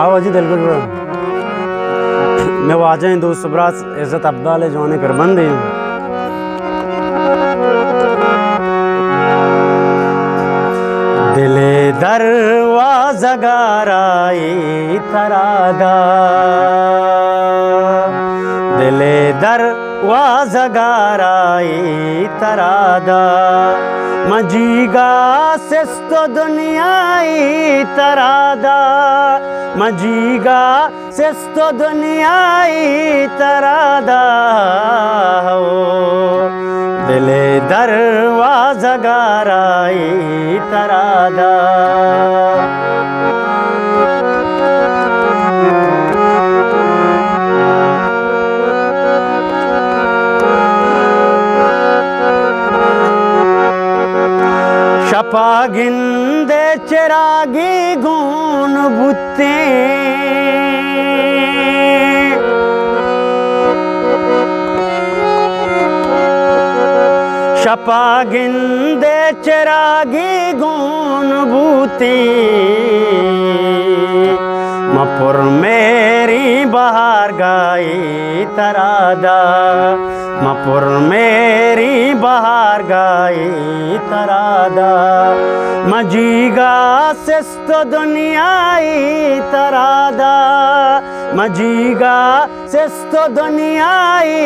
آو جی دلگل برا۔ مئے واجہیں دوست براس عزت ابدال جوانیں پربندے۔ دل ءِ دروازگ ءَ راہی ترا دات، دل ءِ دروازگ ءَ راہی ترا دات، مجیگ ءَ سست و دنیائی ترا دات، مجیگ ءَ سست و دنیائی ترا دات، ہو دل ءِ دروازگ ءَ راہی ترا دات۔ شپ ءَ گندئے چراگے گون بوتیں، شپ ءَ گندئے چراگے گون بوتیں، من پر مہریں بہارگاہے ترا دات، من پر مہریں بہارگاہے ترا دات، مجیگ ءَ سست و دنیائی ترا دات، مجیگ ءَ سست و دنیائی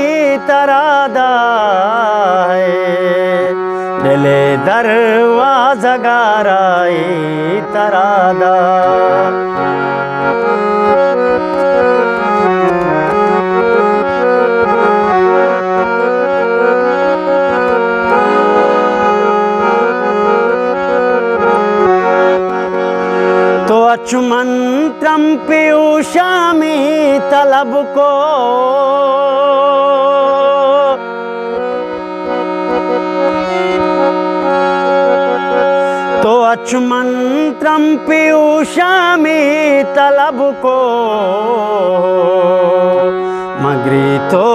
ترا دات، دل ءِ دروازگ ءَ راہی ترا دات۔ تو اچ من ترمپے ہوشامے طلب کو، تو اچ من ترمپے ہوشامے طلب کو، من گریتو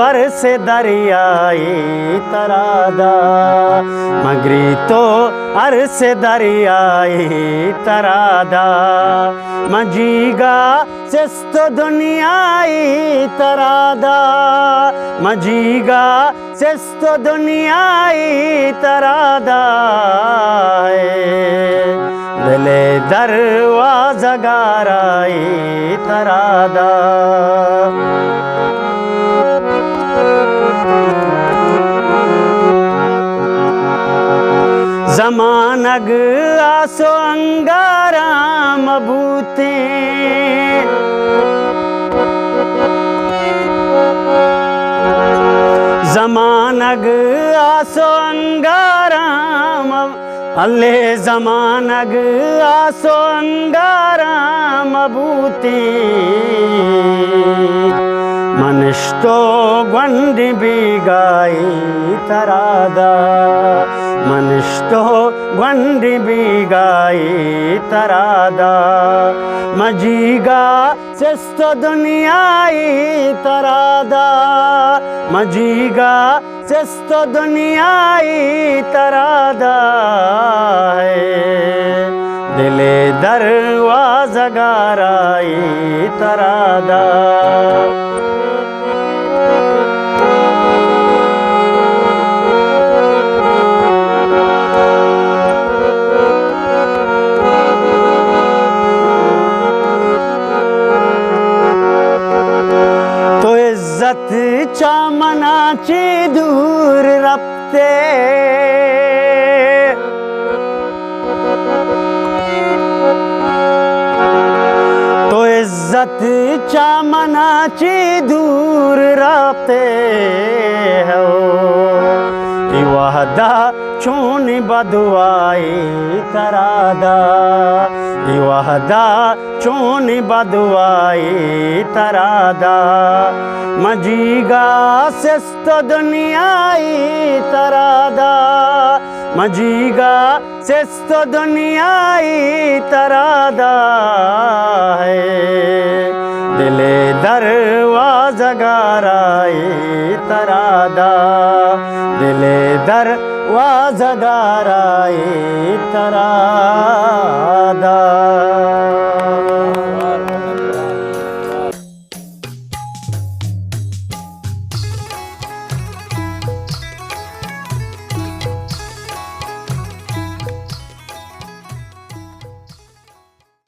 ارس دریائی ترا دات، من گریتو ارس دریائی ترا دات، مجیگ ءَ سست و دنیائی ترا دات، مجیگ ءَ سست و دنیائی ترا دات، دل ءِ دروازگ ءَ راہی ترا دات۔ زمانگ آس و انگاراں مہ بوتیں، زمانگ آس و انگاراں مہ، الے زمانگ آس و انگاراں مہ بوتیں، من اشتو گونڈیں بیگاہے ترا دات، من اشتو گونڈیں بیگاہے ترا دات، مجیگ ءَ سست و دنیائی ترا دات، مجیگ ءَ سست و دنیائی ترا دات، دل ءِ دروازگ ءَ راہی ترا دات۔ تو عزت چہ منا چے دور رپتے، تو عزت چہ منا چے دور رپتے ہو، اے وہدا چونیں بدواہے ترا دات، اے وہدا چونیں بدواہے ترا دات، مجیگ ءَ سست و دنیائی ترا دات، مجیگ ءَ سست و دنیائی ترا دات، دل ءِ دروازگ ءَ راہی ترا دات، دل ءِ دروازگ ءَ راہی ترا